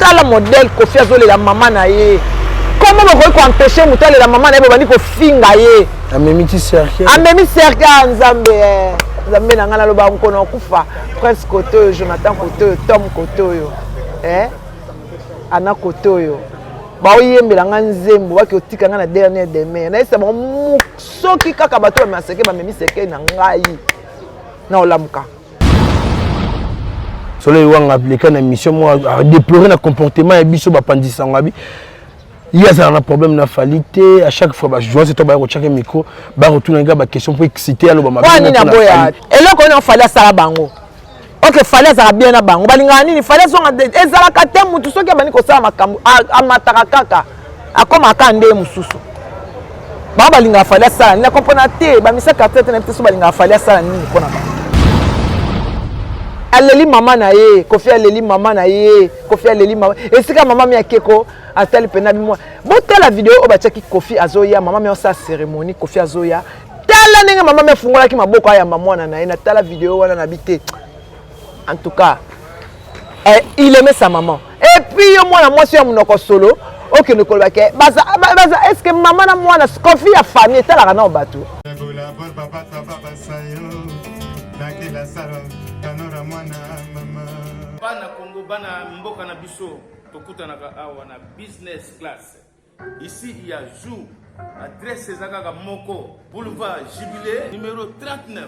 Tala modèle Koffi azolela mama na ye. Comment bokoki ko empêcher moto alela mama na ye bobandi kofinga ye? Amemi ti cercueil. Amemi cercueil ah, Nzambe eh. Nzambe na ngai naloba nkono okufa. Prince kote oyo, Jonathan kote oyo, Tom kote oyo. Eh? Ana kote oyo. Baoyembela ngai nzembo baki otika ngai na dernière demeure. Nayebisa bango soki kaka bato bamema cercueil bamemi cercueil na ngai na olamuka. Soleil Wanga leka na émission moko a déplorer na comportement ya biso bapanzi sango abi ye azala na problème na Fally te à chaque fois ba journaliste to baya kotiaka micro ba retourner nga ba question pour exciter aloba mabe mpo nini aboya eloko nini Fally asala bango ok Fally azalaka bien na bango balingaka nini Fally azonga ezalaka te mutu soki abandi kosala makambo amataka kaka akomaka kaka nde mosusu bango balingaka Fally asala nini nakompona te bamisa quartier te na biso balingaka Fally asala nini mpo na bango aleli mama na ye Koffi aleli mama na ye Koffi aleli mama esika mama mi akeko atali mpena bimwa botala video oyo batiaki Koffi azoya mama mi osala cérémonie Koffi azoya tala ndenge mama mi afungolaki maboko ayamba mwana na ye natala video wana na bi te en tout cas eh, il aimait sa maman et puis yo mwana mwasi ya monoko solo okende koloba ke baza, baza est ce que mama na mwana Koffi ya famille etalaka nao bato. Bana Congo, bana mboka na biso, tokutanaka awa na business class. Ici il y a jour adresse eza kaka moko boulevard Jubilé numéro 39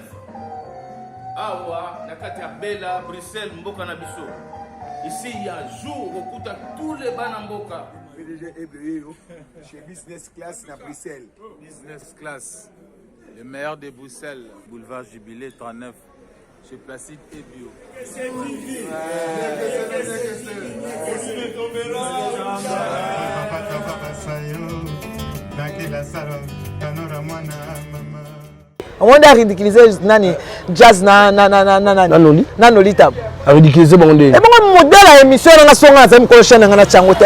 awa na kati ya Bela Bruxelles mboka na biso. Ici il y a jour okokuta tous les bana mboka. PDG Ebreyo chez Business Class na Bruxelles. Business Class, le meilleur de Bruxelles, boulevard Jubilé 39 chez Placide Ebio. Omoni a ridiculiser nani jazz na na na na na na noli na noli tabu. A ridiculiser bango ndenge. Ebongo modèle ya émission na nga songa nazali mokolo chaîne na nga na tiango te.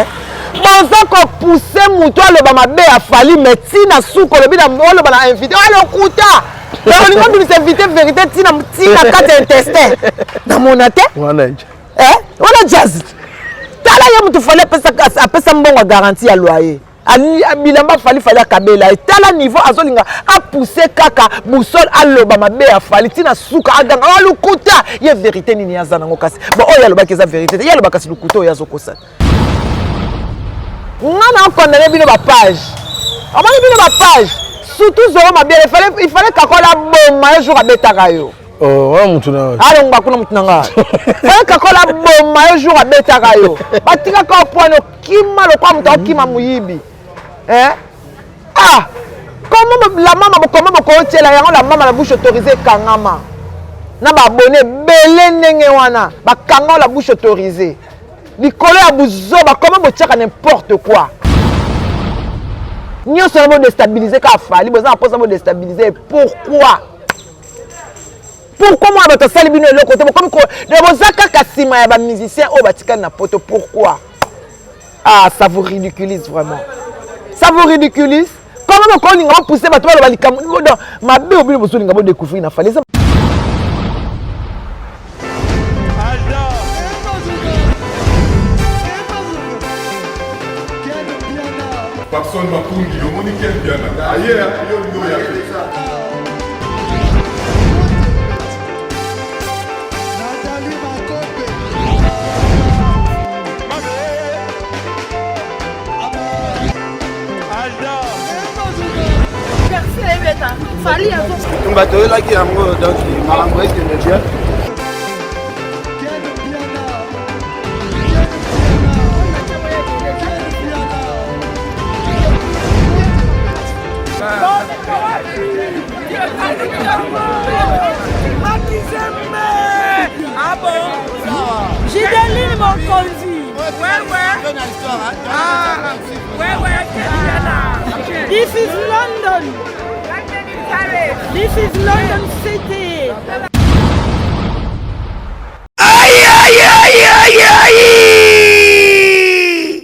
Boza kopousse moto aloba mabe ya Fally mais tina suka olobi na oloba na invité alokuta. Olingi obimisa invité vérité tina tina kati ya intestin. Namona te. Wana eh wana jazz. Tala ye moto Fally apesa apesa mbongo ya garantie ya loyer. Bilamba Fally Fally akabela ye. Tala niveau azolinga apousse kaka Boussole aloba mabe ya Fally tina suka aganga alukuta ye vérité nini aza nango kasi. Bon oyo alobaki eza vérité te. Ye aloba kasi lukuta oyo azokosa. Nga na condamné bino ba page. Omoni bino ba page. Surtout Zoro Mabiala, il fallait Kakola boma yo jour abetaka yo. Oh, wana mutu na yo. Alongwa kuna mutu na nga. Fallait Kakola boma yo jour abetaka yo. Batikaka yo pwani okima lokola mutu akokima moyibi. Eh? Ah! Comment la mama comment bokotiela yango la mama la bouche autorisée ekangama. Na ba abonné ebele ndenge wana bakanga la bouche autorisée. Likolo ya buzoba comment botiaka n'importe quoi. Nyonso na bo déstabiliser kaka Fally boza na mposa bo déstabiliser pourquoi? Pourquoi mwana bato asali bino eloko te bokomi ko boza kaka nsima ya ba musiciens oyo batikali na poto pourquoi? Ah, ça vous ridiculise vraiment. Ça vous ridiculise. Comment bokolinga bopousser bato baloba likambo mabe oyo bino bozolinga bodécouvrir na Fally. Papson Makungi, omoni Ken Mpiana aye yo olingi oya te. Bitumba toyelaki yango donc makambo ekende bien. Gideline Mokonzi. This is London. This is London City. Aïe, aïe, aïe, aïe, aïe!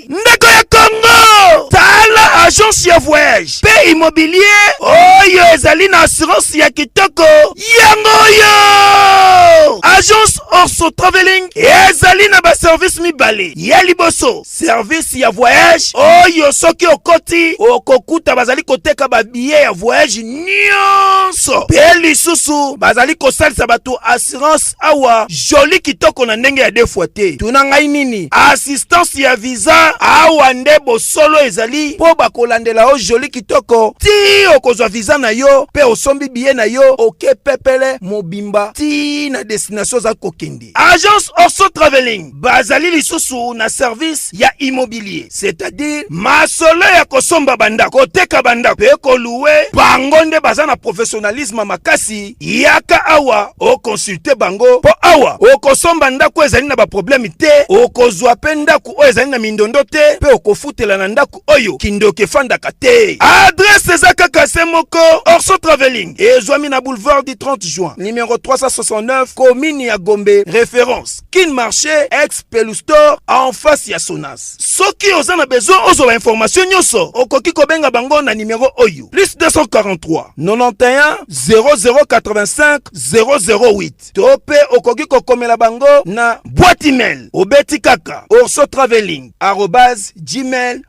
Ndeko ya Congo, tala agence ya voyage pe immobilier oyo ezali na assurance ya kitoko yango oyo. Agence Orso Traveling ezali na ba service service mibale. Ya liboso, service ya voyage oyo soki okoti okokuta bazali koteka ba billet ya voyage nyonso, mpe lisusu bazali kosalisa bato assurance awa joli kitoko na ndenge ya deux fois te. Tuna ngai nini? Assistance ya visa awa nde bosolo ezali, mpo bakolandela yo joli kitoko ti okozwa visa na yo mpe osombi billet na yo oke pepele mobimba ti na destination oza kokende. Agence Orso Travelling bazali lisusu na service ya immobilier, c'est-à-dire masolo ya kosomba bandako, koteka bandako mpe koluwe. Bango nde baza na professionnalisme makasi. Yaka awa okonsulte bango, mpo awa okosomba ndako ezali na baproblème te, okozwa mpe ndako oyo ezali na mindondo te, mpe okofutela na ndako oyo kindoki efandaka te. Adresse eza kaka se moko, Orso Travelling ezwami na boulevard du 30 juin numéro 369, commune ya Gombe, référence Kin Marché ex Pelustor en face ya Sonas. Soki oza na besoin ozwa ba information nyonso, okoki kobenga bango na numéro oyo plus 243 91 0085 008, to mpe okoki kokomela bango na boîte email, obeti kaka orsotraveling arobase gmail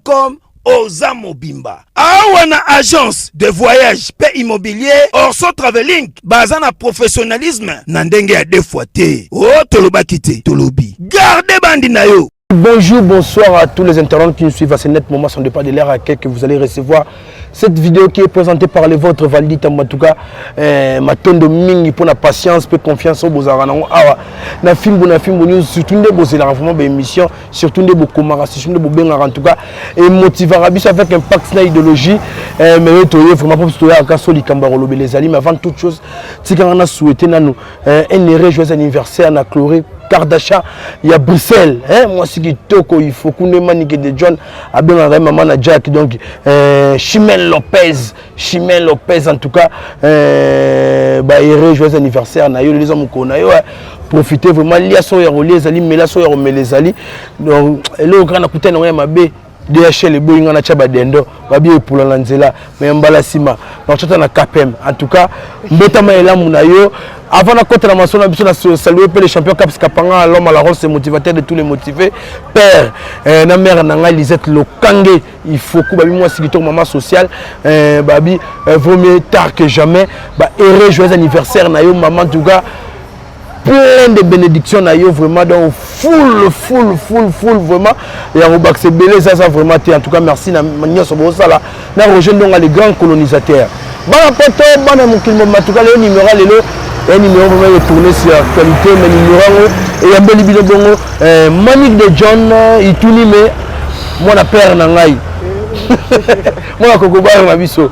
com. Oza mobimba awa na agence de voyage mpe immobilier Orso Travelling, baza na professionnalisme na ndenge ya deux fois te. O tolobaki te, tolobi garde bandi na yo. Bonjour, bonsoir à tous les internautes qui nous suivent à ce net moment sans départ de l'heure à que vous allez recevoir cette vidéo qui est présentée par les vôtres Valdi Tambo. En tout cas, eh, matondo mingi pour la patience pe confiance au bozara nango awa na fimbu na fimbu news, surtout nde bozelaka vraiment ba émission, surtout nde bokomaka, surtout nde bobengaka, en tout cas et motivaka biso avec impact na idéologie. Eh, mais toye vraiment po toyaka so likambo ya kolobela ezali. Mais avant toute chose, tikanga na souhaiter nanu eh, un heureux joyeux anniversaire na Chloé Kardashian ya Bruxelles, hein, mwasi kitoko, il faut kunde Manike de John abengaka ye mama na Jack. Donc euh, Chimène Lopez, Chimène Lopez, en tout cas euh, ba heureux joyeux anniversaire na yo, lelo eza mokolo na yo, hein. Profitez vraiment, lia so ya kolia ezali, mela so ya komela ezali. Donc eloko kaka nakutani yango ya mabe, DHL eboyi nga natya badendo babi epola na nzela, mais mbala nsima nakotyata na KPM. En tout cas, mbotama elamu na yo. Avant nakota na masolo na biso, na saluer mpe le champion Caps Kapanga, l'homme à la rose, c'est motivateur de tous les motivés, père eh, na mère na ngai Lisette Lokange Ifoku, babi mwasi kitoko, mama sociale, eh, babi eh, vaut mieux tard que jamais. Ba heureux joyeux anniversaire na yo maman, en tout cas plein de bénédictions na yo vraiment, donc full full full full vraiment ya kobakisa ebele eza ça vraiment te. En tout cas, merci na nyonso bosala na Roger Ndonga le grand colonisateur. Bana poto, bana mokili mobimba, en tout cas lelo numéro lelo ya numéro vraiment etourné sur actualité, mais numéro yango eyambeli bino bongo eh, Manick de John Ituni, me mwana père na ngai, mwana kokobara na biso,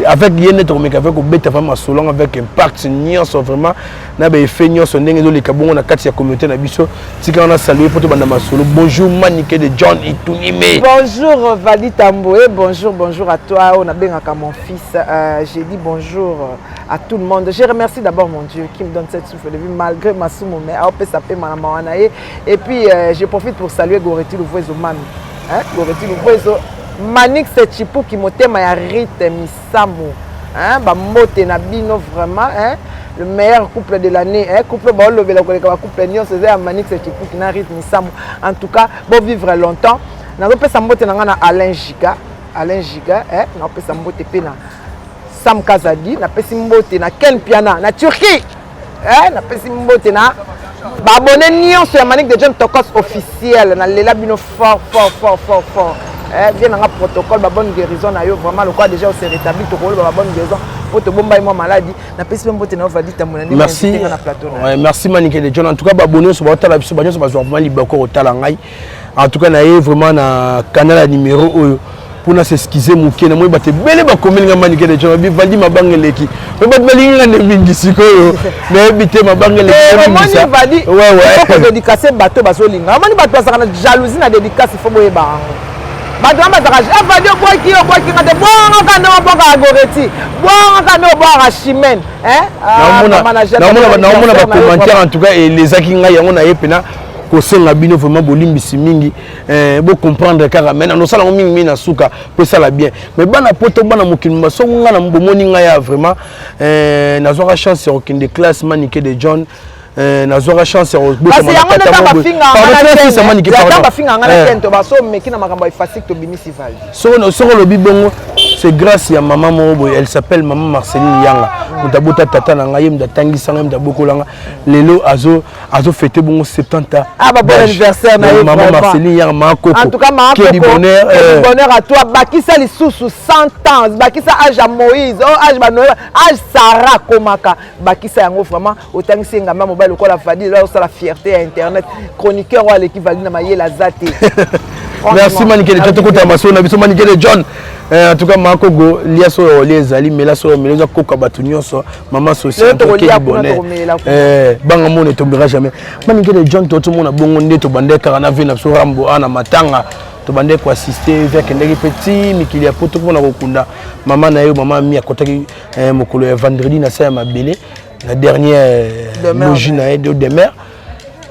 avec ye nde tokomeka avec kobeta vraiment masolo avec impact nyonso vraiment na baeffet nyonso ndenge ezoleka bongo na kati ya communauté na biso. Tika wana salue mpo tobanda masolo. Bonjour Manike de John Itunime. Bonjour Vali Tambo et bonjour, bonjour à toi oyo nabengaka mon fils. J'ai dit bonjour à tout le monde. Je remercie d'abord mon Dieu qui me donne cette souffle de vie malgré masumu, mais aopesa mpe mana mawa na ye. Et puis je profite pour saluer Goreti Luvuezo Mami, hein? Goreti Luvuezo, Manix Chipuki, motema ya Rite Misamu, hein? Bambote na bino vraiment, hein? Le meilleur couple de l'année, hein? Couple baolobela koleka bacouple nyonso eza ya Manix Chipuki na Rite Misamu. En tout cas, bo vivre longtemps. Nazopesa mbote na nga na Alain Giga, Alain Giga, hein? Nazopesa mbote mpe na Sam Kazadi, napesi mbote na Ken Piana na Turquie, eh, napesi mbote na baabonné nyonso ya Manick de John Tokos officiel. Nalela bino fort fort fort fort fort, eh, bien nanga protocole ba bonne guérison na yo vraiment, lokola déjà ose rétabli, tokoloba ba bonne guérison po tobomba ye mwa maladi. Napesi mpe mbote na yo Vadi Tambo na ndenge merci invité nga na plateau na yo. Ouais, merci Manike de John. En tout cas baabonné nyonso baotala biso, banyonso bazwa vraiment libako kotala ngai. En tout cas na ye vraiment na canal ya numéro oyo mpona s'excuse moke na moi, bato ebele bakomeli nga Manike de John, babi Valdi mabanga eleki, me bato balingi nga nde mingi. Sikoyo nayebi te mabanga eleki. Omoni Vadi, kodédicace bato bazolinga, omoni bato bazalaka na jalousie na dédicace, il faut boyeba yango. Bato wana bazalaka Vadi obwaki, obwaki nga te, bwangaka nde obwakaka Goreti, bwangaka nde obwakaka Chimene. Naomona bacommentaire, en tout cas elezaki ngai yango na ye mpena kosenga bino vraiment bolimbisi mingi, eh, bocomprendre kaka. Mais nanosala yango mingi mingi na suka po esala bien. Mais bana poto, bana mokili, soko ngai na bomoni ngai ya vraiment, eh, nazwaka chance ya kokende classe Manike de John. Eh, nazwaka chance ya kobotama yango nde ntango bafingaka nga na kento baso omeki na makambo ya efasike tobimisi valdi soki olobi bongo c'est grâce ya mama moko boye elle s'appelle mama marceline yanga moto abota tata na ngai ye moto atangisa ngai moto abokola nga lelo azo azo fêter bongo 70 ans ah bah bon anniversaire na ye maman Marceline yanga ma koko en tout cas ma koko du bonheur euh... bonheur à toi bakisa lisusu 100 ans bakisa âge à Moïse oh âge ba Noël âge Sarah komaka bakisa yango vraiment otangisi ye ngamba mobali lokola Fadi là osala fierté ya internet chroniqueur oyo aleki Valdi na mayele aza te. Merci Manikele John tokota masolo na biso Manikele John eh, en tout cas makogo lia solo olia ezali mela solo mela oza koka bato nyonso mama social bonheur eh, banga mona etombera jamais Manikele John totomona bongo nde tobandaki kaka na vie na biso rambo ana matanga tobandaki koassiste vi akendaki mpe ti mikili ya poto mpona kokunda mama na ye mama mi akotaki eh, mokolo ya vendredi na sa ya mabele na dernière logie na ye de demeure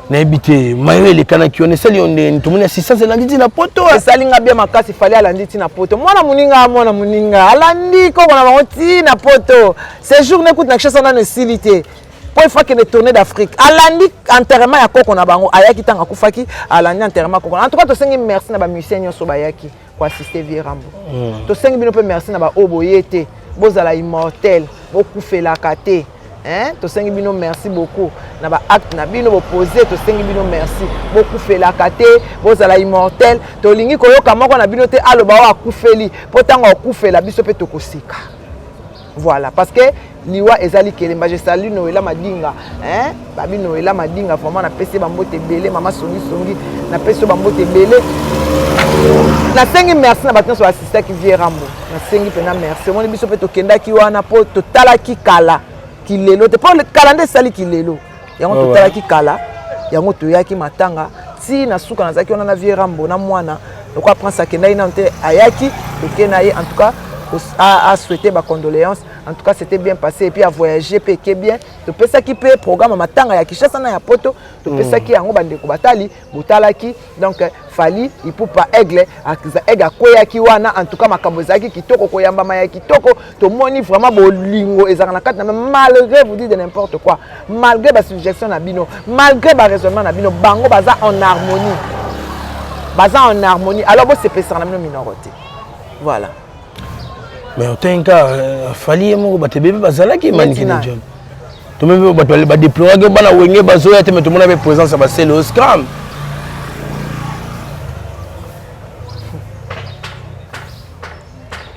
nayebi te mayo elekanaki wana esali yo ndenge tomoni assistance elandi ti na poto esali nga bien makasi fali alandi ti na poto mwana moninga mwana moninga alandi koko na bango ti na poto séjour ne kutu na kinshasa nano esili te mpo il faut akende tournée d'afrique alandi enterrement ya koko na bango ayaki ntango akufaki alandi enterrement koko en tout cas tosengi merci na bamusicien nyonso bayaki koassiste vie rambo mm. tosengi bino mpe merci na baoyo boye te bozala immortel bokufelaka te Hein? tosengi bino merci beaucoup na baacte na bino bopose tosengi bino merci bokufelaka te bozala immortel tolingi koyoka moko na bino te aloba oyo akufeli mpo ntango akufela biso mpe tokoseka voilà parce que liwa eza likelemba je salue noela madinga hein? babi noela madinga vraiment napesi ye bambote ebele mama songisongi napesi yo bambote ebele nasengi merci na bato nyonso baasistaki vie rambo nasengi mpena merci omoni biso mpe tokendaki wana mpo totalaki kala kilelo te mpo kala nde esali kilelo yango oh, totalaki kala yango toyaki matanga ti na suka nazalaki wana na vie rambo na mwana lokola prince akendaki nano te ayaki toke na ye en tout cas a souhaité ba condoléances. En tout cas, c'était bien passé. Et puis a voyagé pe ke bien. Topesaki pe programme matanga ya Kinshasa na ya Poto. Topesaki yango bandeko batali, botalaki. Donc Fally Ipupa Aigle, Aigle akweyaki wana. En tout cas, makambo ezalaki kitoko koyambama ya kitoko. Tomoni vraiment bolingo ezalaka na kati na malgré vous dites de n'importe quoi. Malgré ba suggestion na bino, malgré ba raisonnement na bino, bango baza en harmonie. Baza en harmonie. Alors bosepesaka na bino minoko te. Voilà. Mais otangi kaka euh, fali ye moko bato ebele bazalaki manikene john tomemi bato badeploraki bana wenge bazoya te mais tomona mpe présence ya basele oscram.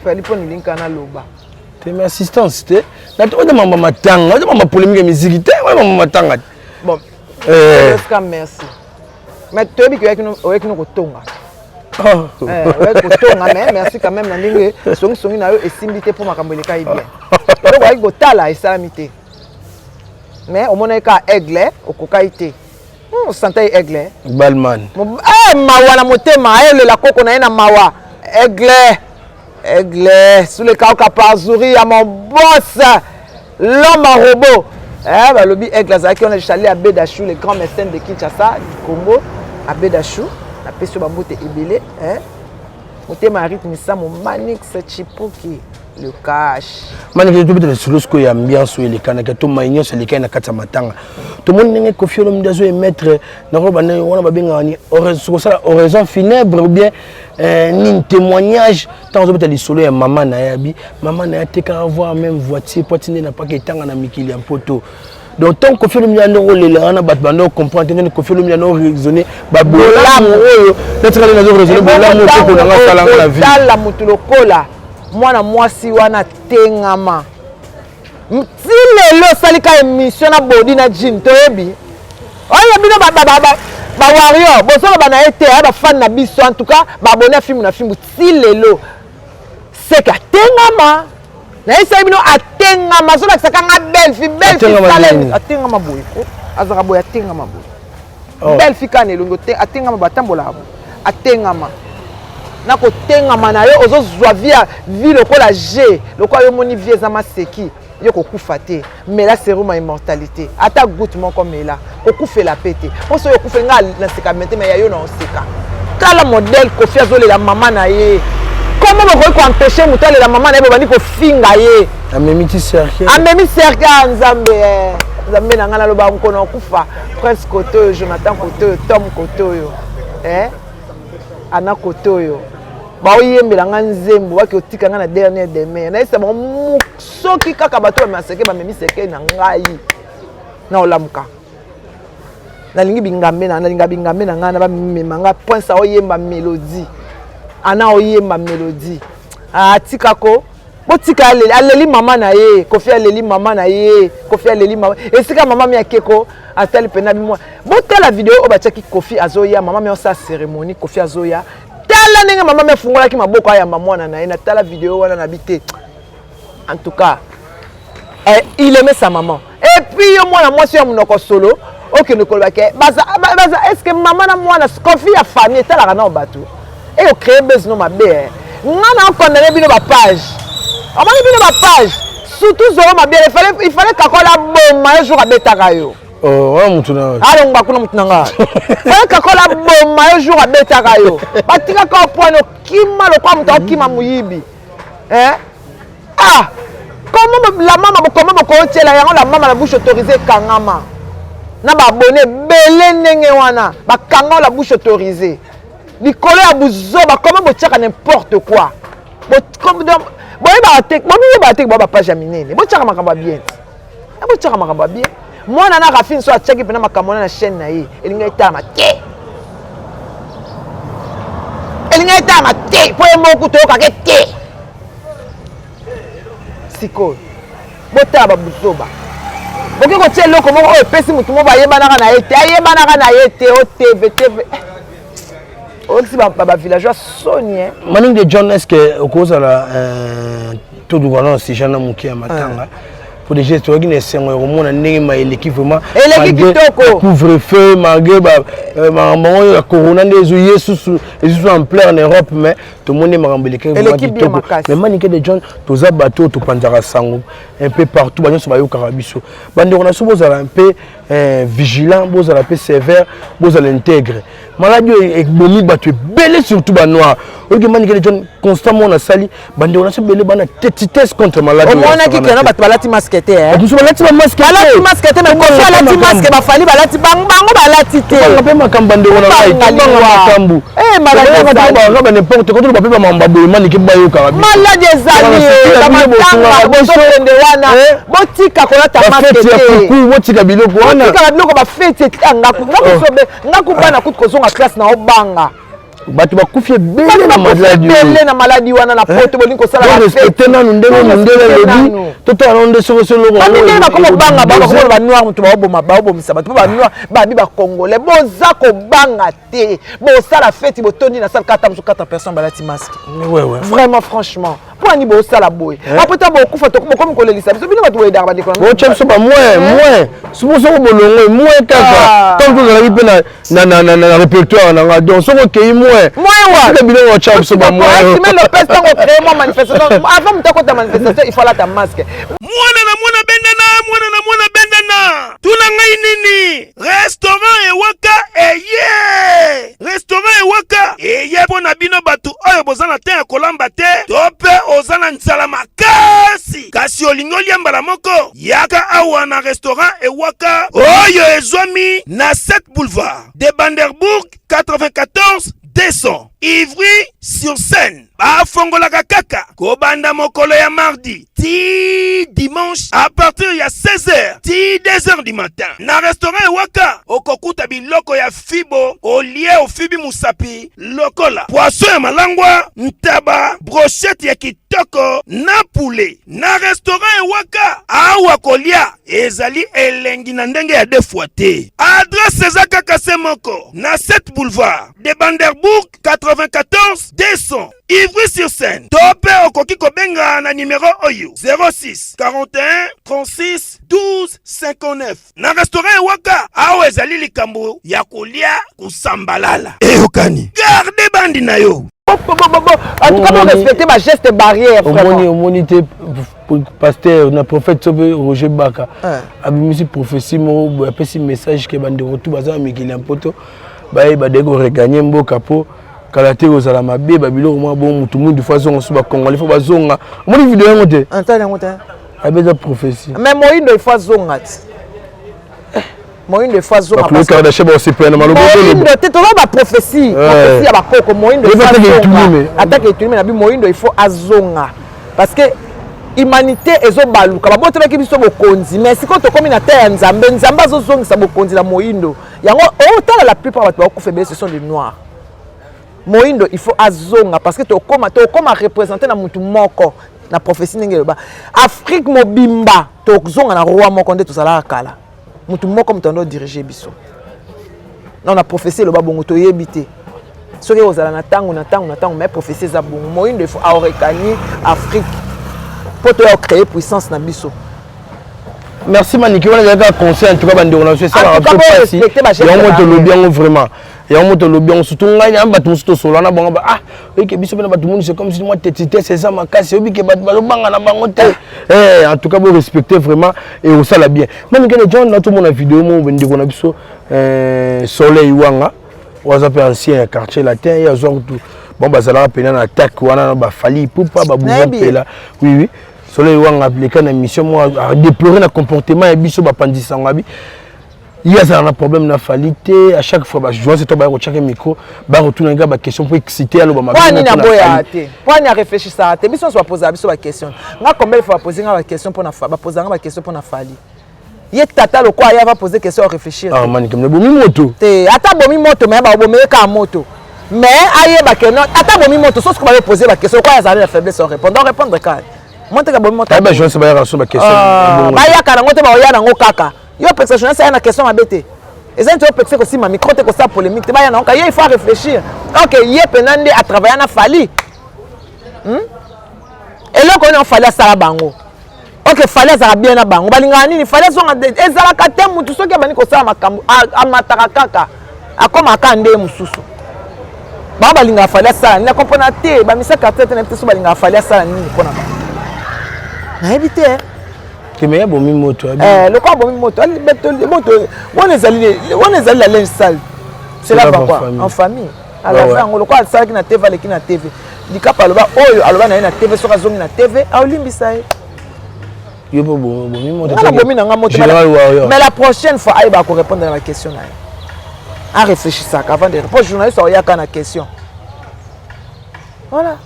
Fali mpo nilinka naloba te mais assistance te oyo mama matanga oyo mama polémique ya miziki te oyo mama matanga te. Bon eh. Oscram, merci, mais toyebi ke oyaki no kotonga. Oh. Eh, kotonga mais merci quand même na ndenge songisongi na yo esimbi te mpo makambo elekai bien. Eloko oyaki kotala esalami te, mais omonaki kaka aigle okokai te, osanta ye aigle. Balman. Eh, mawa na motema ayelela koko na ye na mawa. Aigle, aigle sous le kauka parzuri ya mon boss, l'homme en robot. Eh, balobi aigle azalaki wana. Charlie Abedachou, le grand mécène de Kinshasa, du Congo. Abedachou, napesi yo bambote ebele, eh? Motema ya rythme samo Manix Chipuki le cash. Manike, tobeta lisolo sikoyo ya ambiance oyo elekanaki to mai nyonso elekaki na kati ya matanga. Tomoni ndenge Kofi Olomide azo émettre nakoloba ndenge wana babengaka ni kosala oraison funèbre ou bien euh, nini témoignage. Ntango azobeta lisolo ya mama na ye, abi mama na ye atekaka voir même voiture po atinde na paka etanga na mikili ya mpoto. Donc ntango Kofi Olomide ando kolela wana, bato bando comprendre te ndenge Kofi Olomide ando raisonner babolamu oyo netika ndenge nazo raisonner bolamu oyo koko nanga asalanga na vie. Tala motu lokola mwana mwasi wana tengama ti lelo osali ka émission na bodi na jean. Toyebi oyo bino bawarrior bozoloba na ye te, aya bafani na biso. En tout cas baabone ya fimbu na fimbu ti lelo seke atengama. Nayebisaki bino atengama, azolakisaka nga belle fille, belle fille atengama boye ko azalaka boye, atengama boye. Oh. Belle fille kaka na elongi, atengama boye, atambolaka boye, atengama na kotengama na yo. Ozozwa vie ya vie lokola g lokola yo moni vie eza maseki. Yo kokufa te, mela serum ya immortalité, ata goutte moko mela, kokufela pe te. Mpo soki okufeli nga naseka mete me ya yo na oseka. Tala modèle Kofi azolela mama na ye. Comment bokoki koempêche moto alela mama na ye? Bobandi kofinga ye. Amemi ti cercueil. Amemi cercueil ya Nzambe, eh. Nzambe na ngai naloba mokolo nakufa. Prince kote oyo, Jonathan kote oyo, Tom kote oyo. Eh? Ana kote oyo. Baoyembela ngai nzembo, baki otika ngai na dernière demeure. Nayebisa bango soki kaka bato bamema seke bamemi seke na ngai na olamuka. Nalingi bingambe na nalinga bingambe na ngai na bamema ngai Prince aoyemba melodie. Ana oyemba melodie. Atika ko botika aleli aleli mama na ye Koffi aleli mama na ye Koffi aleli mama esika mama mi akeko atali mpena bimwa botala video oyo batiaki Koffi azoya mama mi osala cérémonie Koffi azoya tala ndenge mama mi afungolaki maboko ayamba mwana na ye na tala video wana na bi te en tout cas eh, il aimait sa maman et puis yo mwana mwasi ya monoko solo okende koloba ke baza, baza est ce que mama na mwana Koffi ya famille etalaka nao bato e ocrée buzz no mabe eh. Nga na okondane bino bapage omoni bino bapage surtout zoro mabe il fallait kakola boma yo jour abetaka yo. Oh, wana mutu na alongwa kuna mutu na nga fallait kakola boma yo jour abetaka yo batikaka opwani okima lokwa moto akokima moyibi eh? Ah! Comment la mama comment bokotiela yango la mama na bouche autorisée ekangama na ba abonné ebele ndenge wana bakanga la bouche autorisée likolo ya buzoba comment botiaka n'importe quoi boyebaka te bomiyebaka te ba bapage ya minene botiaka makambo ya bien te botiaka makambo ya bien mwana na rafine so atiaki mpena makambo wana na chaîne na ye elingi etalama te elingi etalama te mpo ye moko toyokaka te sikoyo botala babuzoba bokoki kotia eloko moko oyo epesi motu moko ayebanaka na ye te ayebanaka na ye te o tv tv oyokisi bavillageois soni. Maning de John, est ce que okozala toluka na sujet na moke ya matanga po déjà toyaki na esengo ya komona ndenge ma eleki vraiment eleki kitoko couvre feu malgré makambo yango ya corona nde ezoye susu ezusu ampleur na Europe, mais tomoni makambo eleki vraiment kitoko. Mais Manike de John, toza bato oyo topanzaka sango un peu partout, banyonso bayokaka biso. Bandeko na biso, bozala un peu vigilant, bozala mpe sévère, bozala intègre. Maladi oyo ebomi bato ebele, surtout banoir. Oyoki Manike de John, constant mona asali bandeko na biso ebele bana tetitesse contre maladi. Omonaki kena bato balati masque te. Bato balati bamasque. Balati masque te, mais Koffi alati masque, bafali balati, bango balati te. Tobanga mpe makambo, bandeko na ngai, tobanga makambo ba n'importe quoi. Toloba mpe bamambo baboye, Manike, bayokaka. Maladi ezali bamatanga bozokende wana, botika kolata masque te. Botika biloko wana. Botika biloko bafeti. Ngaku bana kutu kozonga classe na obanga. Bato bakufi ebele na maladi. Ebele na maladi wana na poto, bolingi kosala. Respecte nanu ndenge mondele alobi, totala nanu nde soko soloko. Bamindele bakoma banga, bakoma banoir, moto baoboma, baobomisa bato mpo banoir babi. Bacongolais boza kobanga te, bosala feti, botondi na salle kata mosu 4 personnes balati masque. Vraiment, franchement, mpo ani bosala boye? Après ta bokufa, bokomi kolelisa biso. Bino bato boyedaka bandeko. Botya biso ba moins moins soki soko bolongo moins kaka ntango tozalaki mpe na répertoire na nga. Donc soki okei moins moins biloko otya biso ba moins. Lopez, ntango créé mwa manifestation, avant moto akota manifestation, il faut alata masque. Mwana na mwana bendana, mwana na mwana bendana, tuna ngai nini? Restaurant Ewaka eye, restaurant Ewaka eye mpo na bino bato oyo boza na te ya kolamba te to mpe oza na nzala makasi kasi olingi olia mbala moko. Yaka awa na restaurant Ewaka oyo ezwami na 7 boulevard de Banderbourg, 94 200 Ivry sur Seine. Bafongolaka kaka kobanda mokolo ya mardi ti dimanche à partir ya 16h ti 2h du matin. Na restaurant Ewaka okokuta biloko ya fibo olie ofibi musapi lokola poisson ya malangwa, ntaba, brochette ya kitoko na poulet. Na restaurant Ewaka awa kolia ezali elengi na ndenge ya deux fois te. Adresse eza kaka se moko na 7 boulevard de Banderbourg, 94 200 Ivry-sur-Seine, to mpe okoki kobenga na nimero oyo 06 41 36 12 59. Na restaurant Ewaka awa ezali likambo ya kolia kosambalala. Eyokani, garde bandi na yo. En tout cas, respecter ba geste barrière. Omoni, omoni te pasteur na prophète so mpe Roger Baka abimisi prophétie moko boye, apesi message ke bandeko tu baza na mikili ya mpoto bayeba de koreganye mboka mpo kala te kozala mabe babiloko mwa bongo. Mutu mwindu fo azonga so, bacongolais fo bazonga. Omoni video yango te? Antali yango te. Abeza prophétie. Mais moyindo il faut azonga ti. Moyindo il faut azonga. Ba Kardashian ba osepela na maloba Moyindo te toza ba prophétie, prophétie ya bakoko Moyindo il faut azonga. Attaque etulime na bi Moyindo il faut azonga parce que humanité ezobaluka babotelaki biso bokonzi mais sikoyo tokomi na te ya nzambe nzambe azozongisa bokonzi na moyindo yango otala la plupart bato bakokufa ebele ce sont des noirs moyindo il faut azonga parce que tokoma tokoma représente na mutu moko na prophétie ndenge eloba afrique mobimba tozonga na roi moko nde tozalaka kala moto moko moto ando dirige biso non na prophétie eloba bongo toyebi te soki ekozala na ntango na ntango na ntango mais prophétie eza bongo moyindo ifo aorekani afrique mpo toya ocréer puissance na biso merci maniki wana ezalaki conseil en tout cas bandeko na biso esalaka biso mpasi yango tolobi yango vraiment yango moto olobi yango surtout ngai na bato mosusu tosolola na bango ah oyike biso mpe na bato moni c'est comme si mwa tetitese eza makasi oyebi ke bato bazobanga na bango te eh, en tout cas borespecte vraiment e osala bien meme kene john natomona video moko ndeko na biso eh, soleil wanga oyo aza mpe ancien ya quartier latin ye azwa kutu bon bazalaka mpena na attaque wana na bafali ipupa babuza mpela oui oui soleil wanga leka na émission moko adéplore na comportement ya biso bapanzisango abi ye azala na problème na Fally te à chaque fois ba journaliste to baya kotiaka micro baya kotuna nga ba question mpo excité aloba mabe nini aboya te mpo ani arefléchissaka te biso nyonso bapozaka biso ba question nga combien de fois bapose nga ba question mpo na bapozaka nga ba question mpo na Fally ye tata lokola ye ava pose question réfléchir ah manike mne bomi moto te ata bomi moto mais babomeye kaka moto mais ayeba ke non ata bomi moto soki bayo pose ba question lokola azali na faiblesse orépondre orépondre kaka mo teke bomi moto ba journaliste bayaka so ba question ah, bayaka nango te baoya nango kaka yo opekisa journaliste aya na question mabe te eza neti opekisa kosimba micro te kosala polémique te baya nango kaka ye il faut réfléchir ok ye mpena nde atravailla na fali hmm? eloko oyo fali asala bango ok fali azalaka bien na bango balingaka nini fali azonga ezalaka te motu soki abandi kosala makambo amataka kaka akomaka nde mosusu bango balingaka fali asala nini nakomprena te bamisa quartier te nayebi te so balingaka fali asala nini mpo na bango nayebi te te me abomi moto eh, lokola abomi moto moto wana ezali wana ezali la linge sale cela va quoi en famille alava yango lokola asalaki na tv aleki na tv likapa aloba oyo aloba na ye na tv soki azongi na tv aolimbisa ye yo mpe bomi moto bomi na nga moto mais la prochaine fois ayeba korépondre na baquestion na ye arefléchisaka avant de répondre journaliste aoyaka na question voilà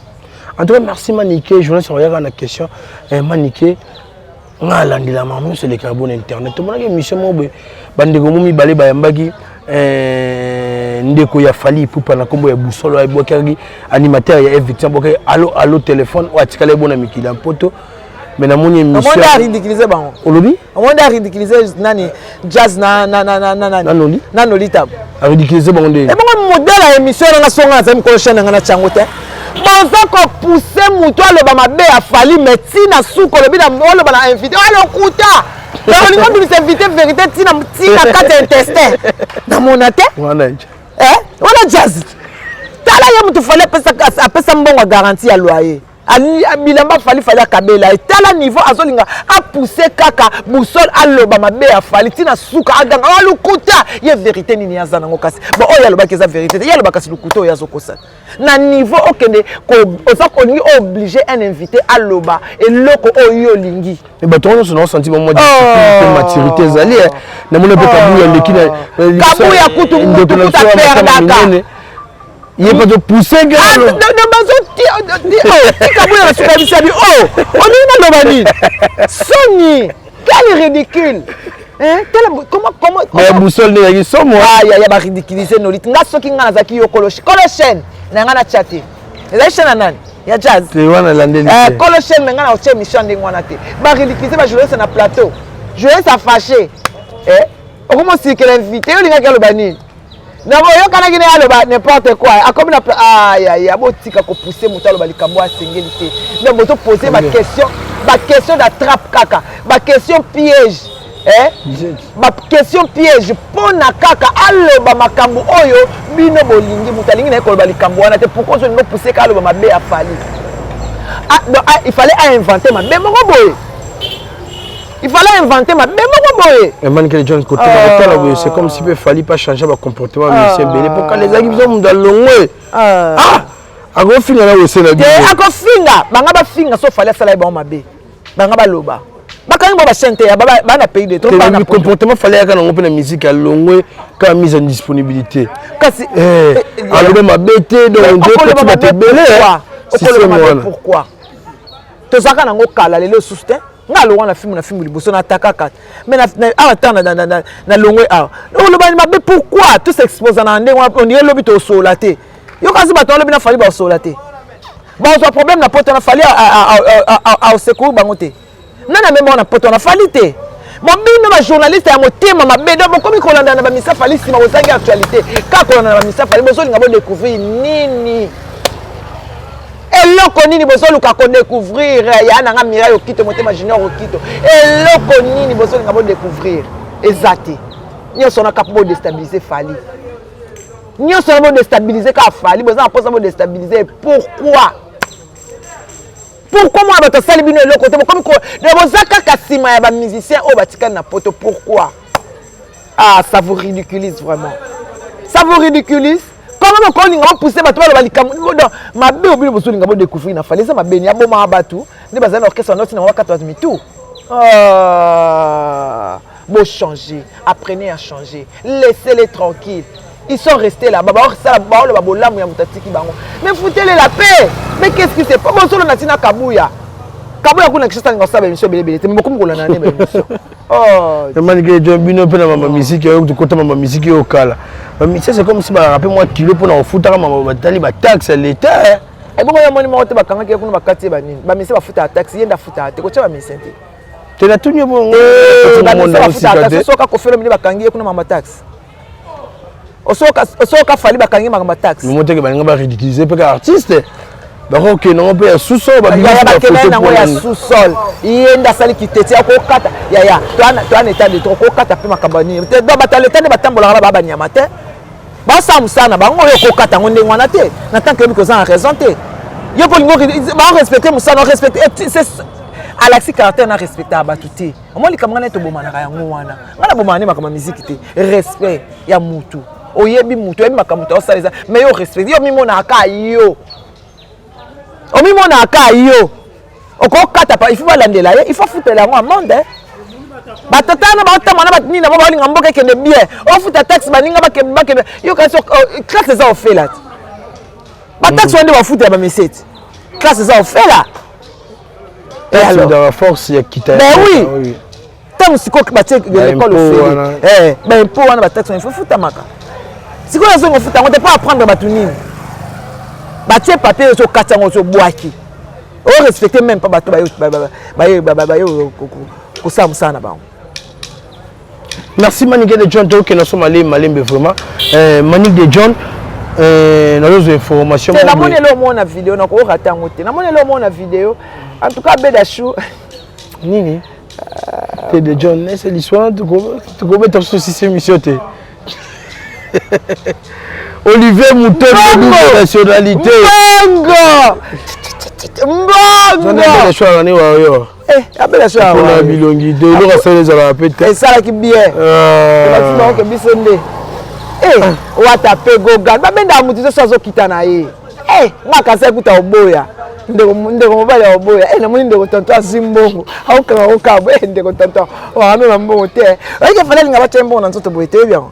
En tout cas, merci Manike. Journaliste, regarde la question. Eh, Manike, nga alandela makambo nyonso elekaka bona internet tomonaki émission moko boye bandeko mo mibale bayambaki eh, ndeko ya fali ipupa na nkombo ya busolo ebwakaki animateur ya evictin abwakaki alo alo telefone oyo atikala ebona mikili ya mpoto mais namoni émission ridiculiser bango olobi omoni a ridiculiser nani jazz na na na na na na noli na noli tabu a ridiculiser bango ndenge ebongo modèle ya émission nanga songa nazali mokolo chaîne nanga na tiango te boza kopousse moto aloba mabe ya fali mais ntina suka olobi oloba na invité alokuta olingi obimisa invité vérité ntina ntina kati ya intestin namona te wana jazz tala ye moto fali apesa mbongo ya garantie ya loyer bilamba fali fali akabela ye tala niveau azolinga apousse kaka boussole aloba mabe ya fali ntina suka aganga oh, lokuta ye verité nini aza nango kasi bon oyo alobaki eza verité te ye aloba kasi lokuta oyo azokosa na niveau okende oza olingi oblige un invité aloba eloko oyo yo olingi mais bato wana nyonso naosanti bango mwa discipline mpe maturité ezali eh. namoni mpe kabuya aleki na kabuya kutu mutu kutu aperdaka ye mpe azopousse bazotika boye basuka bisabi o olingi naloba nini soni quel ridicule boussole nde ezalaki somo ya baridiculise noliti nga soki nga nazalaki yo kolo chaîne na nga natya te ezali chaîne ya nani ya jazz wana elandeli kolo chaîne me nga na otya émission ndenge wana te baridiculise bajournaliste na plateau journaliste afâché okomi osikela invité yo olingaki aloba nini na boyokanaki naye aloba n'importe quoi akomi na ayaya botika kopousse moto aloba likambo asengeli te donc bozopose baquestion baquestion d'attrape kaka baquestion piège eh? baquestion piège mpo na kaka aloba makambo oyo bino bolingi moto alingi naye koloba likambo wana te pourquoi ozolingi opousse kaka aloba mabe ya fali ah, donc, ah, il fallait ainvente mabe moko boye il fallait inventer mabe moko boye Emmanuel John côté na kotala boye c'est comme si pe fallait pas changer ba comportement musicien ebele po kala ezalaki biso moto alongwe ah akofinga na wese na biso akofinga banga bafinga so fallait asala ye bango mabe banga baloba. Bakangi bango bachaîne te, baa na pays de trop. Comportement Fally ayaka nango mpe na musique, alongwe kaka mise en disponibilité. Kasi eh, eh, alobe mabe te, donc nde bato ebele. Okoloba mabe pourquoi? Tozalaka nango kala, lelo esusu te. Nga alongwa na filme, na filme liboso natakaka, mais awa ntango nalongwe awa, olobani mabe pourquoi? Tosexposa na ndenge wana, ondire lobi tosolola te. Yo kasi bato alobi na Fally basolola te, bazwa problème na poto na Fally aosecour bango te. Nani amema wana poto na Fally te? Bobino bajournaliste ya motema mabe, donc bokomi kolanda na bamisa Fally nsima, bozangi actualité, kaka kolanda na bamisa Fally. Bozolinga bodécouvrir nini? Eloko nini bozoluka kodécouvrir? Ya nanga Mirai Okito, motema Junior Okito, eloko nini bozolinga bodécouvrir? Eza te. Nyonso wana kaka mpo bodéstabiliser Fally. Nyonso wana bodéstabiliser kaka Fally. Boza na mposa bodéstabiliser pourquoi? Pourquoi mwana bato asali bino eloko te, bokomi boza kaka nsima ya bamusicien oyo batikali na poto? Pourquoi? Ah, ça vous ridiculise vraiment, ça vous ridiculise. Comment bokolinga bopousse bato baloba likambo donc mabe oyo bino bozolinga bodécouvrir na Fally? Eza mabe ni abomaka bato nde bazali na orchestre noti nango, bakata bato mitu. Ah, bochanger, apprenez à changer, laissez-les tranquilles, ils sont restés là-bas, baosala, baoloba bolamu ya moto atiki bango, mais foutez-les la paix. Mais qu'est-ce qui se passe? Bozolo na ntina Kabuya, Kabuya kuna Kinshasa alinga kosala baémission ebelebele te, mais bokomi kolanda ne baémission. Oh, Manike Jo, bino mpe na mama misiki oyo, tokota mama misiki oyo kala. Bamisiki, c'est comme si balaka mpe mwa kilo mpona kofutaka mama, batali bataxe ya l'État. Ebongo yo moni moko te, bakangaki ye kuna, bakati ye banini. Bamisi bafutaka taxe, ye nde afutaka te, kotia bamisien te. Te, natuni yo bongo. Bamisi bafutaka taxe. Soka Koffi Olomide bakangi ye kuna mama taxe, osoka Fally bakangi makambo ya taxe. Momo teke balinga baridiculiser mpe ka artiste, bakokende yango mpe ya sous-sol. Bakende nango ya sous-sol, ye nde asali kiteti ya kokata. Yaya, toana état de droit, kokata mpe makambo ya nini te? Donc bato ya leta nde batambolaka na baa banyama te, basala mosala na bango. Oyo okokata yango ndenge wana te, na tant que oyebi koza na raison te. Yo mpo olingi barespecte mosala, respecte alakisi caractère na respectaka bato te. Omoi likambo ngai tobomanaka yango wana, ngai nabomana nde makambo ya miziki te. Respect ya mutu, oyebi mutu, oyebi makambo moto aosala eza, mais yo respect, yo omimonaka ka yo, omimonaka ka yo okokata pa. Il faut balandela ye, il faut futela yango amende. Batata wana baotamba na banini na bango, baolinga mboka ekende bien, ofuta taxe, baninga bakende. Yo kasi classe eza ofela te, bataxe wana nde bafutela bameseti, classe eza ofela. Force ya kita. Ben oui, ntango sikoyo batie l'école ofele, baimpôt wana, bataxe wana, il faut futamaka. Sikoyo azonga ofuta yango te mpo apprendre bato nini? Batie papier, ozokati yango, ozobwaki, orespecte même pas bato baye kosala mosala na bango. Merci Manick de John, tokende so malembe malembe vraiment. Manick de John, nazozwa information. Te, namoni elo omona video, nakoorate yango te. Namoni elo omona video, en tout cas Beda Chou. Nini te de John, ese liswana tokobeta biso sisi émission te. Olivier Mouton, nationalité. Mbongo, mbongo. Ni wayo. Abela Chou. Mpona bilongi te, eloko asala ezalaka mpe te. Esalaki bien oke biso nde wata mpe gogan babendaka motu nyonso azokita na ye. Nga kasi ekuta oboya ndeko mobali ya oboya. Namoni ndeko tonto azwi mbongo, aokanga okabo. Ndeko tonto wakano na mbongo te, oyeke Fally alinga batya mbongo na nzoto boye te, oyebi yango.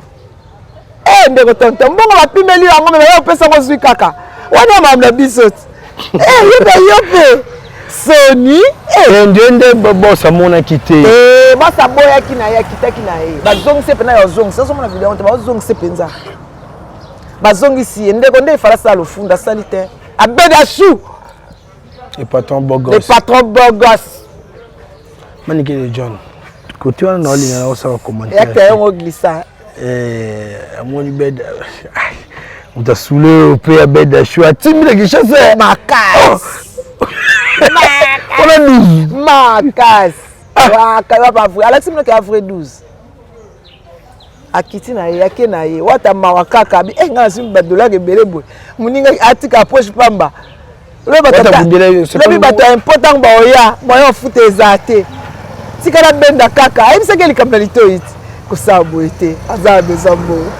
Ndeko tonto, mbongo bapimeli yango, me baya opesa yango, ozwi kaka wana makambo na biso ti. Yo mpe, yo mpe soni. Nde nde boss amonaki te. Boss aboyaki na ye, akitaki na ye, bazongisi mpena ya ozongisi. Ozomona video te, bazongisi mpenza, bazongisi ye. Ndeko nde efala asala lofunda, asali te. Abeda Chou. Le patron beau gosse. Le patron beau gosse. Manike de John, côté wana naolinga na osala commentaire. Yaka yango glissa. Amoni bed moto asule oyo mpe abeda Chou atimi na Kinshasa. Makasi. Mpona 12. Makasi waka vrai, alakisi bino ke ya vrai 12. Akiti na ye, ake na ye wata mawa kaka abi ngai nasimi badollar ebele boye, moninga atika approche pamba. Lobi bato ya impôt ntango baoya, moyen ofuta eza te, tika nabenda kaka. Ayebisaki likambo na litoi ti kosala boye te, aza na besoin mbongo,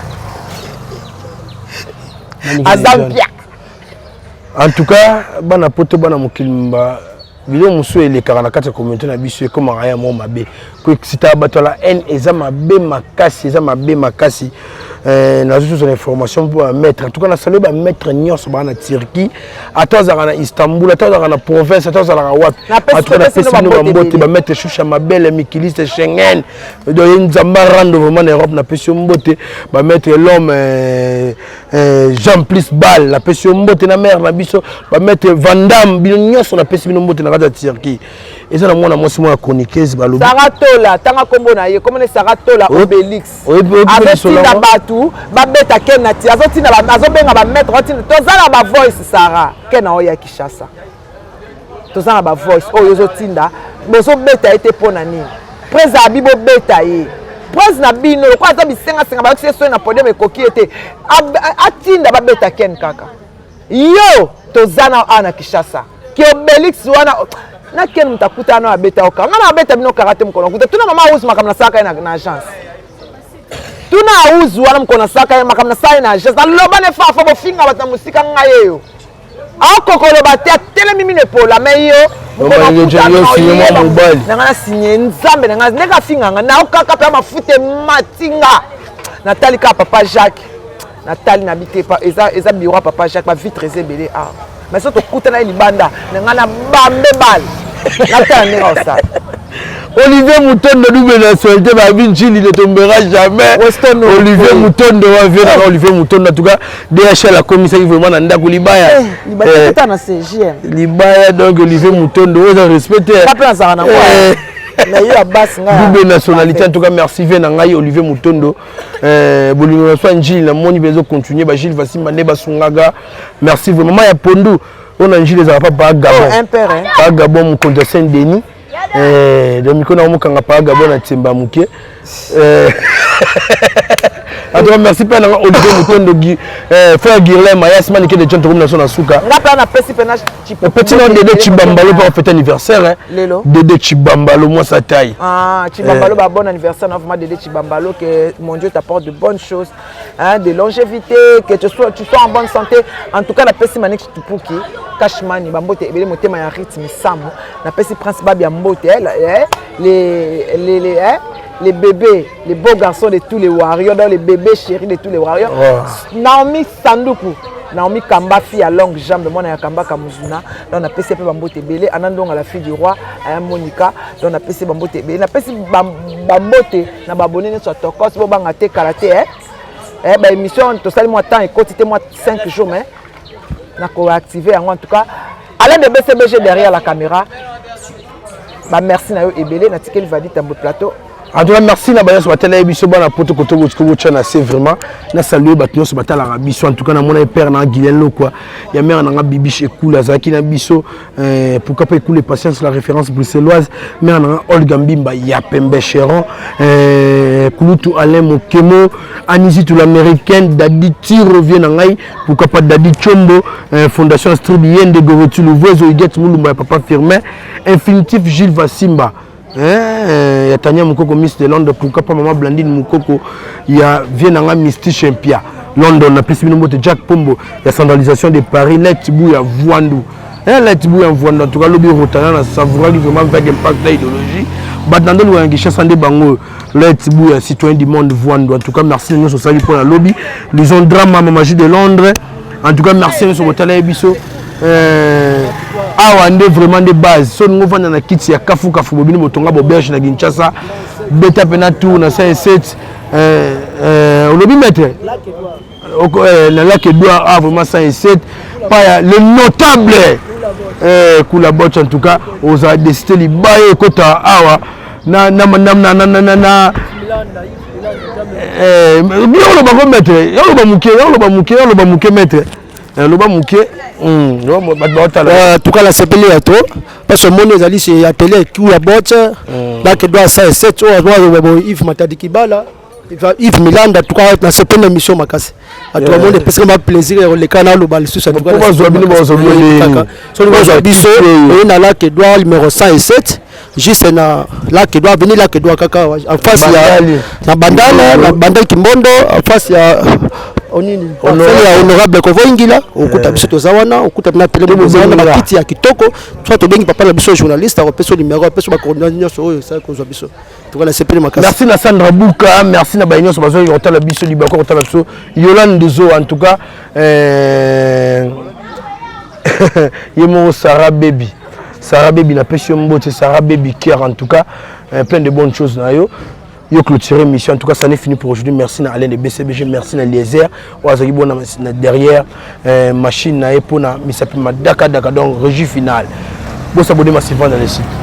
aza mpia. En tout cas bana poto, bana mokili mba. Biloko mosusu elekaka na kati ya communauté na biso ekomaka ya mwa mabe. Koexcitaka bato ya la haine eza mabe makasi, eza mabe makasi. Eh, nazwi susu na information mpo bamaître en tout cas nasalue bamaître nyonso baa na turquie ata azalaka na istanbul ata azalaka na province ata azalaka wapi en tout cas napesi bino bambote bamaître shusha mabele mikiliste schengen donc ye nzambe arando vraiment na europe napesi yo mbote bamaître l'homme eh, eh, jean plus bal napesi yo mbote na mare na biso bamaître vandam bino nyonso napesi bino mbote na kati ya turquie eza na mwana mwasi moko ya chroniqueuse balobi Sarah Tola tanga kombo na ye kombo ne Sarah Tola Obelix azotinda bato babeta ken na ti azotinda azobenga bamaître azotinda toza na bavoice Sarah ken aoya ya Kinshasa toza na bavoice oyo ozotinda bozobeta ye te mpo na nini prese abi bobeta ye prese na bino lokola aza bisengasenga bayokisi ye soni na podium ekoki ye te atinda babeta ken kaka yo toza na awa na Kinshasa ki Obelix wana na ken moto akutana na abeta yo kara nga na abeta bino kara te mokolo nakuta tuna mama auzi makambo nasalaka ye na agence tuna auzi wana mokolo nasalaka ye makambo nasala ye na agence naloba ne fafa bofinga bato na mosika ngai yeyo akokoloba te atelemi mino epola me yo na ngai nasigne nzambe na ngai ndenge afinga ngai naokaka mpe mafuta ematinga natali kaka papa jacques natali na bite eza, eza bureau ya papa jacques bavitre eza ebele awa mais so tokutana ye libanda na ngai na bambe bale natala ndenge osala Olivier Mutondo double nationalité babi Njili ne tombera jamais. Weston Olivier oui. Mutondo wa vieux na Olivier Mutondo en tout cas DHL akomisaki vraiment na ndako libaya. Eh, libaya eh, na CGM. Libaya donc Olivier Mutondo oza respecté. Pas plein ça na eh. Na yo ya basse nga. Double nationalité en tout cas merci vieux na ngai Olivier Mutondo. Eh, bolingo na soi Njili na moni bezo continuer ba Gilles Vasimba nde basungaga. Merci vraiment mama ya pondu oyo na Njili ezalaka pa Gabon. Oh, un père, hein. Pa Gabon mokonzi ya Saint Denis. Eh, donc miko na mokanga pa Gabon na Tsemba moke. Eh, en tout cas merci mpe nanga Olivier Mutondo Gi eh, frère Guirlin Mayas Manike de John tokomi na so na suka. Nga mpe napesi mpe na Petit na Dede Chibambalo mpe afete anniversaire hein. Lelo. Dede Chibambalo mwasi taille. Ah, Chibambalo eh. bah bon anniversaire na vraiment Dede Chibambalo que mon Dieu t'apporte de bonnes choses, hein, de longévité, que tu sois en bonne santé. En tout cas napesi Manik Tupuki, Cashman bambote ebele motema ya rythme Samu, napesi Prince Babia mbote eh, eh, les eh, les bébés, les beaux garçons de tous les warriors, dans les bébés chéris de tous les warriors. Oh. Naomi Sanduku, Naomi Kamba, fille à longue jambe, moi na Kamba Kamuzuna, donc on a pessé bambote belé, Anandonga la fille du roi, aya Monica, donc on a pessé bambote belé, na pessé bambote na babonné nyonso ya tokos, bo banga te kala te eh. Eh ba émission tosali moi temps ekoti te moi 5 jours mais na ko activer yango en tout cas Alain de BCBG derrière la caméra. Ba merci na yo ebele na tikeli Vadi Tambo plateau. En tout cas, merci na bayonso batala biso bana poto koto koto koto na se vraiment na saluer bato nyonso batalaka biso en tout cas na mona père na Guilain Lokwa ya mère na nga Bibiche Ekula azalaki na biso euh, pourquoi pas Ekula patience la référence bruxelloise mère na nga Olga Mbimba ya Pembe Cheron euh, Kulutu Alain Mokemo Anisi l'américaine Dadi Tiro vient na ngai pourquoi pas Dadi Chombo euh, Fondation Astrid Yende Goroti Louvezo Huguette Mulumba ya Papa Firmin Infinitif Gilles Vasimba eh, ya Tania Mukoko Miss de Londres pourquoi pas Maman Blandine Mukoko ya vie nanga Misty Chimpia London napesi bino mbote Jack Pombo ya centralisation de Paris Let Bou ya Voandou eh, Let Bou ya Voandou en tout cas lobi Rotana na savouraki vraiment avec impact na idéologie bato na ndoli ya Kinshasa nde bango Let Bou ya citoyen du monde Voandou en tout cas merci na nyonso osali mpo na lobi Lison Drama Mama de Londres en tout cas merci nyonso kotala ye biso euh, awa nde vraiment nde base so olingi ofanda na kiti ya kafukafu bobino botonga boberge na kinshasa beta mpena tour na 57 euh, euh, olobi maître na lac edouard ah vraiment 107 paya le notable kula botch en tout cas ozala desite libaya ekota awa na na na na na na na eh, bino oloba ko maître ya oloba moke ya oloba moke ya oloba moke maître eh, loba moke hmm, bato baotala euh, tuka nasepeli ya to parce que omoni ezali se atelier kiu ya bote lake doit 107 oyo Yves Matadi Kibala Yves Milanda tuka nasepeli na émission makasi bato bamoni epesaka ba plaisir ya koleka naloba lisusu bazwa bino bazwa biso oye na lake doit numéro 107. Juste na Lac Edouard, avenue Lac Edouard kaka en face ya na Bandal, na Bandal Kimbondo, en face ya onini parcelle ya honorable Kovoingila, okuta biso toza wana, okuta na tele boza wana bakiti ya kitoko. Soit tobengi papa na biso journaliste, akopesa numéro, apesa ba coordonnées nyonso oyo esali kozwa biso. Toka na sepeli makasi. Merci na Sandra Buka, merci na baye nyonso bazali kotala biso, libako kotala biso. Yolande Zo en tout cas euh, ye moko Sarah Baby. Sarah Baby napesi yo mbote, Sarah Baby Care en tout cas, euh, plein de bonnes choses na yo. Yo clôturer mission en tout cas ça n'est fini pour aujourd'hui. Merci na Alain de BCBG, merci na Liezer oyo azalaki bona na derrière euh, machine na ye mpona misapi madaka daka donc régie finale. Bosabonner massivement dans le site.